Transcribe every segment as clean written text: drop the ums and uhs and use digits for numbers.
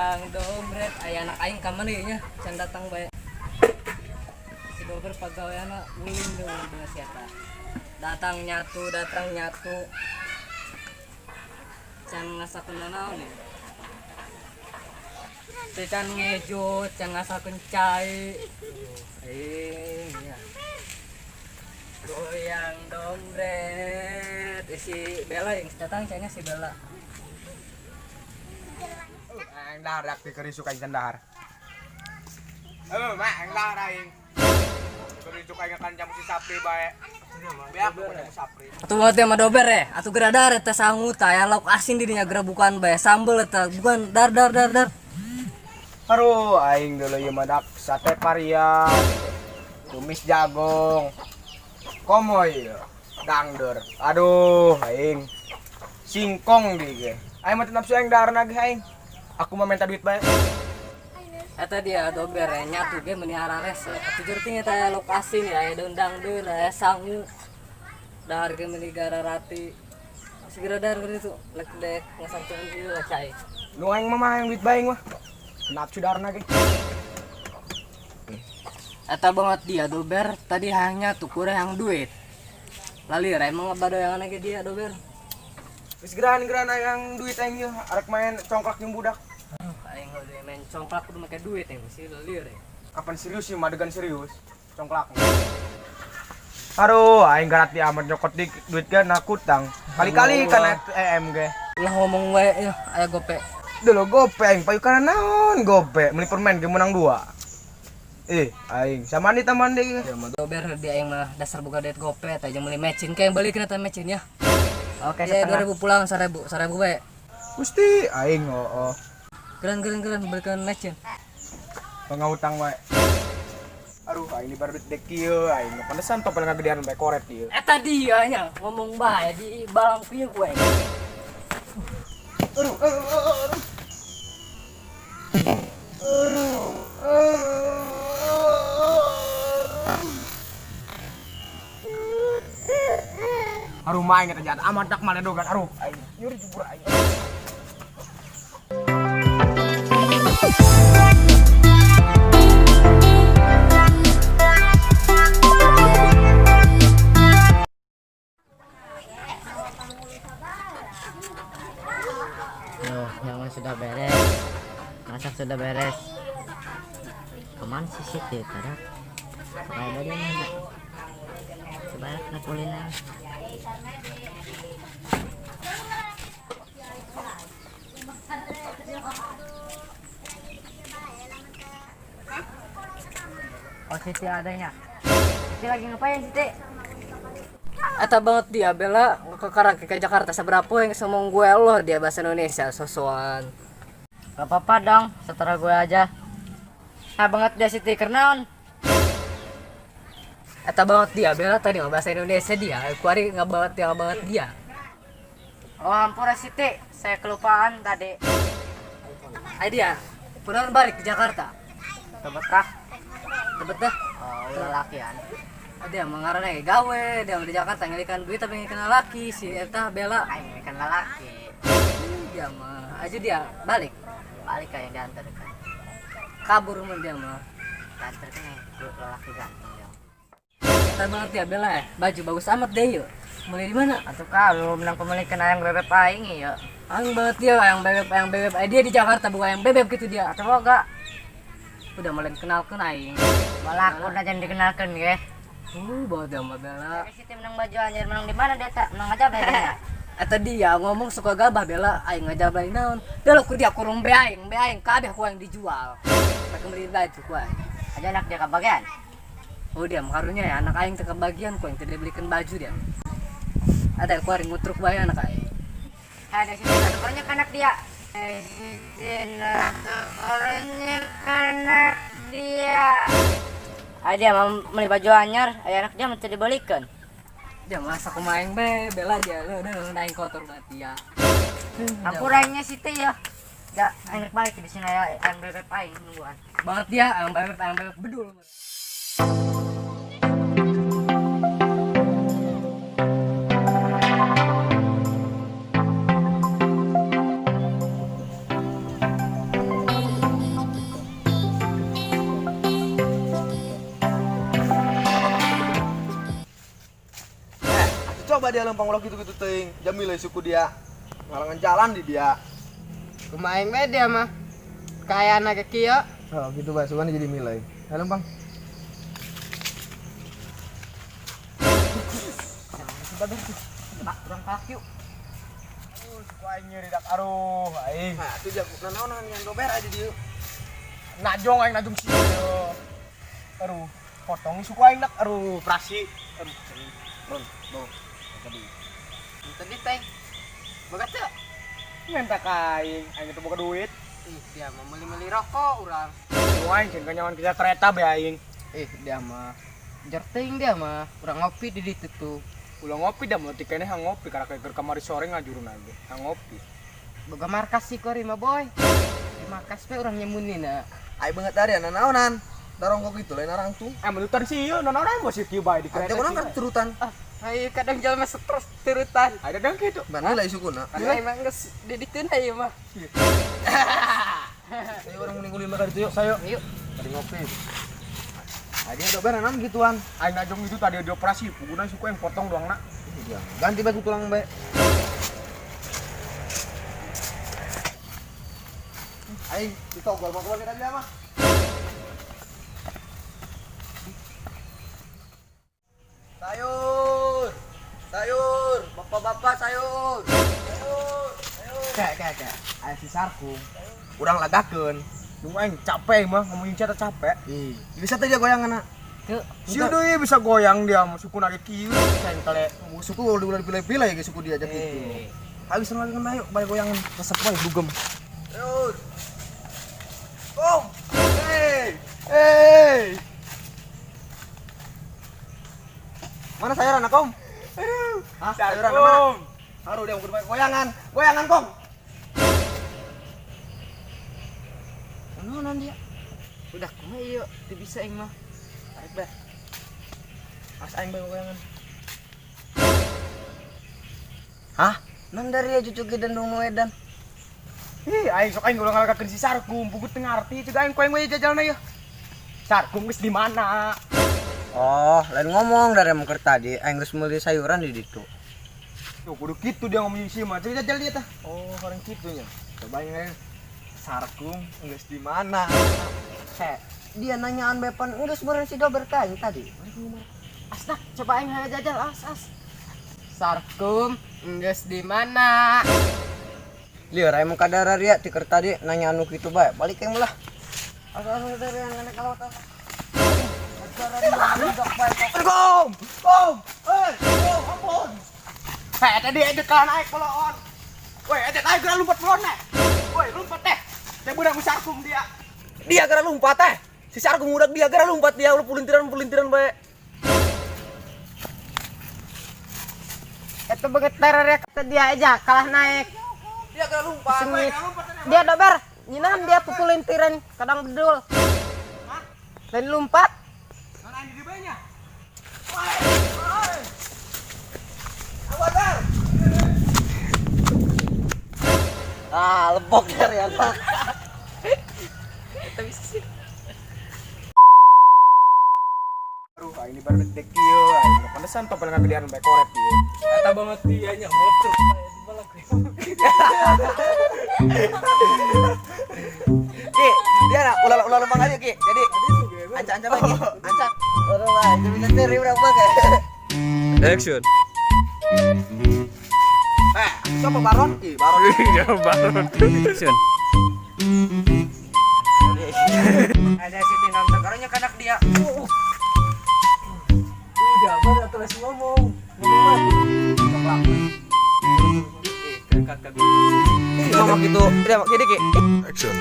Goyang dombret aya anak aing ka mana ieu nya can datang bae. Si Dober pagaweana ulin deui geus eta. Datang nyatu, datang nyatu. Can ngasakeun naon ya? Teu can ngejo, can ngasakeun cai. Aing ya. Goyang dombret. Si Bella yang datang cainya si Bella. Aing dahar dak dikerisuk aing can dahar. Heuh, mak aing dahar aing. Dikerisuk aing akan jamu si Sapri bae. Beak ku jamu Sapri. Atuh banget ya mah dober ya. Atuh geura dar eta sangu tah aya lauk asin di dinya geura bukan bae sambel eta bukan dar dar dar dar. Aduh, aing dulu ieu mah dak sate varian. Tumis jagung. Komo ieu. Dangder. Aduh, aing. Singkong di ge. Aing mah teu nafsu aing dahar nagih aing. Aku mah minta duit bae. Eta dia dober ya nyatu ge meuni harares. Atuh jeuting eta aya lauk asin ya aya daun dangdeur aya sangu. Dahar ge meuni gararati. Segera dar geura itu lek dek ngasangkeun ieu lah cai. Nu aing mah hayang duit bae aing mah. Nafsu dahar nagih. Eta banget dia dober tadi hayang nyatu kurang duit. Lalir emang ngabadoyangan ge dia dober. Geus geran-geran aing duit aing ieu arek main congklak jeung budak. Aing udah main congklak kudu make duit yang sih lelir ya. Kapan serius sih madegan serius congklak. Aduh, aing garati amat nyokot di duit ge nakutang. Kali-kali kan EM ge. Ulah ngomong wae ya, aya gope. Dulu gope aing payu kana naon gope, meuli permen ge menang dua. Aing sama di taman deui. Ya mah dober di aing mah dasar boga duit gope teh jeung meuli mecin kayak beli kena teh mecin ya. Oke, Ya setengah. 2000 pulang 1000, 1000 bae. Gusti aing oh. Geran geran geran belikan mecin. Pangahutang wae. Aduh, aing di bar duit dek kieu aing. Pantesan topel ngagedean bae koret ieu. Eta dia nya ngomong bae di balang pieu ku aing. Aduh, aduh, aduh. Aduh, main eta jahat amat dak mana dogan. Aduh, aing nyuri jubur aing. Loh, yang sudah beres. Masak sudah beres. Kemana sih Siti tadi? Supaya dia mana? Coba kena kuliner. Oh, Siti adanya. Siti lagi ngapain Siti? Eta banget dia Bella ke ke Jakarta seberapa yang ngomong gue loh dia bahasa Indonesia sosokan. Gak apa-apa dong, setara gue aja. Nah banget dia Siti kernaon. Eta banget dia Bella tadi mah bahasa Indonesia dia. Kuari nggak banget dia banget dia. Oh ampun Siti, saya kelupaan tadi. Ayo dia, pulang balik ke Jakarta. Tebet kah? Tebet dah. Oh, lelakian. Dia mengarana gawe, dia di Jakarta ngelikan duit tapi ngelikan laki si eta Bella. Aing ngelikan lelaki. Dia mah aja dia balik. Balik kayak diantar kan. Kabur mah dia mah. Diantar kan yang lelaki ganteng ya. Eta banget dia Bella ya. Baju bagus amat deh yuk. Mulai di mana? Atuh kalau menang pemilikan ayam bebek aing ya. Ang banget dia ayam bebek ayam bebek. Dia di Jakarta bukan ayam bebek gitu dia. Atuh boga. Udah mulai kenalkan aing. Malah aku udah jangan dikenalkan ge. Bawa dia sama Bella. Siti menang baju anjir menang di mana dia tak? Menang aja beda. Eta dia ngomong suka gabah Bella aing ngajablay naon. Dia lo ku dia kurung be aing, be aing kabeh ku aing dijual. Tak beli baju ku aing. Aja anak dia kebagian. Oh dia karunya ya anak aing teu kebagian ku aing teu dibelikan baju dia. Ada ku aing ngutruk bae anak aing. Ada Siti tukernya ke anak dia. Siti tukernya ke anak dia. Ayo dia mau beli baju anyar, ayo anak dia mau dibelikan. Dia masak kumaha aing be, Bella dia lo udah aing kotor banget dia. Aku rainya Siti ya. Ya, aing balik di sini ya, ayam bebek aing nungguan. Banget dia ayam bebek bedul. Coba dia lempang ulah gitu-gitu teuing. Jamile suku dia. Ngalangan jalan di dia. Kumaha aing bae dia mah. Kaayaan ge kieu. Oh, gitu bae sugan jadi milai. Ayo lempang. Pak, urang kalak yuk. Suku aing nyeri dak aruh aing. Nah, atuh jago nanaonan yang dober aja di dieu. Najong aing najong sih. Aduh, potong suku aing dak aruh prasi. Aduh, Ron, bawa. tadi. Tadi teh. Boga teu? Minta ka aing, aing itu boga duit. Ih, dia mah meuli-meuli rokok urang. Lu aing cenah kanyawan kerja kereta be aing. Ih, dia mah jerting dia mah. Urang ngopi di ditu tuh. Ulah ngopi dah mau tikene hang ngopi karena kayak kamari sore ngajurun aja. Hang ngopi. Boga markas sih kori mah boy. Di markas pe urang nyemunina. Ai beungeut dari nanaonan. Darong kok gitu lain arang tuh. Eh menutan sih ieu nanaonan bos kieu bae di kereta. Jago nang turutan. Ah, ayo kadang jelema stres turutan. Ada dang kitu. Mana lah sukuna. Karena emang geus di dituna ieu mah. Ayo urang mending ulin ka ditu yuk. Sayo. Yuk. Tadi ngopi. Aja dober naon gituan. Aing najong itu tadi dioperasi, puguna suku yang potong doang nak. Ganti bae ku tulang bae. Aing ditogol mah keluar tadi mah. Sayur. Sayur, bapak-bapak sayur. Sayur, sayur. Kayak kayak. Aing si Sarkung. Urang lagakeun. Nunggu aing capek mah ngomongin cata capek. Ih, bisa teh dia goyangan Tuh. Si deui bisa goyang dia mau suku nage kieu cengkle. Suku udah dipilih-pilih ya suku dia aja gitu. Habis lagi kan ayo balik goyangan resep bae dugem. Sayur. Kom. Hey. Hey. Mana sayuran Kom? Aduh. Hah, sayuran mana? Aduh dia mau pakai goyangan. Goyangan, Kom. Naon dia? Udah kumaha ieu? Teu bisa aing mah. Tarik dah. As aing bae goyangan. Hah? Nan dari ya cucu dan dong edan. Ih, aing sok aing ulah ngalakakeun si Sarkum, pugut teu ngarti ceuk aing ku aing we jajalna yeuh. Sarkum geus di mana? Oh, lain ngomong dari mengker tadi, aing geus meuli sayuran di ditu. Tuh kudu kitu dia ngomongin si mah, ceuk jajal dia tah. Oh, orang kitunya. Coba aing aing Sarkum geus di mana? Heh, dia nanyaan bepan geus meureun si dober ka aing tadi. As dah, coba aing hayang jajal as as. Sarkum geus di mana? Lieur aing mah kadara ria ti keur tadi nanya anu kitu bae, balik aing lah. Asal dari yang ngene kalawat. Kom! Kom! Eh, kom, ampun. Heh, tadi ada kalah naik pelon. Woi, ada naik geura lompat pelon teh. Woi, lompat teh. Teh budak ku Sarkum dia. Dia gara lompat teh. Si Sarkum udah dia gara lompat dia ulah pulintiran-pulintiran bae. Eta beungeut teror kata dia aja kalah naik. Dia gara lompat. Sengit. Dia dober, nyinan dia pupulintiran kadang bedul. Lain lompat. Mana di dieu nya? Ah, lebok dari anak. Eta bisa sih. Aduh, aing ini baru dek kieu, aing mah pantesan topel ngagedean bae koret ieu. Eta banget dia nya motor. Ki, dia nak ulah-ulah lempang aja Ki. Jadi ancam-ancam lagi. Ancam. Orang lah, bisa ceri berapa kayak. Action. Eh, siapa Baron? Ih, Baron. Ya baru. Action. Ada Siti nonton karunya kanak dia. Udah, mana terus ngomong. Ngomong mati. Ngomong gitu. Dia gini Ki. Action.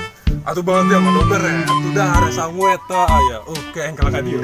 Atuh banget ya mah dober ya. Atuh dah sangu eta aya. Oke, engkel ka dieu.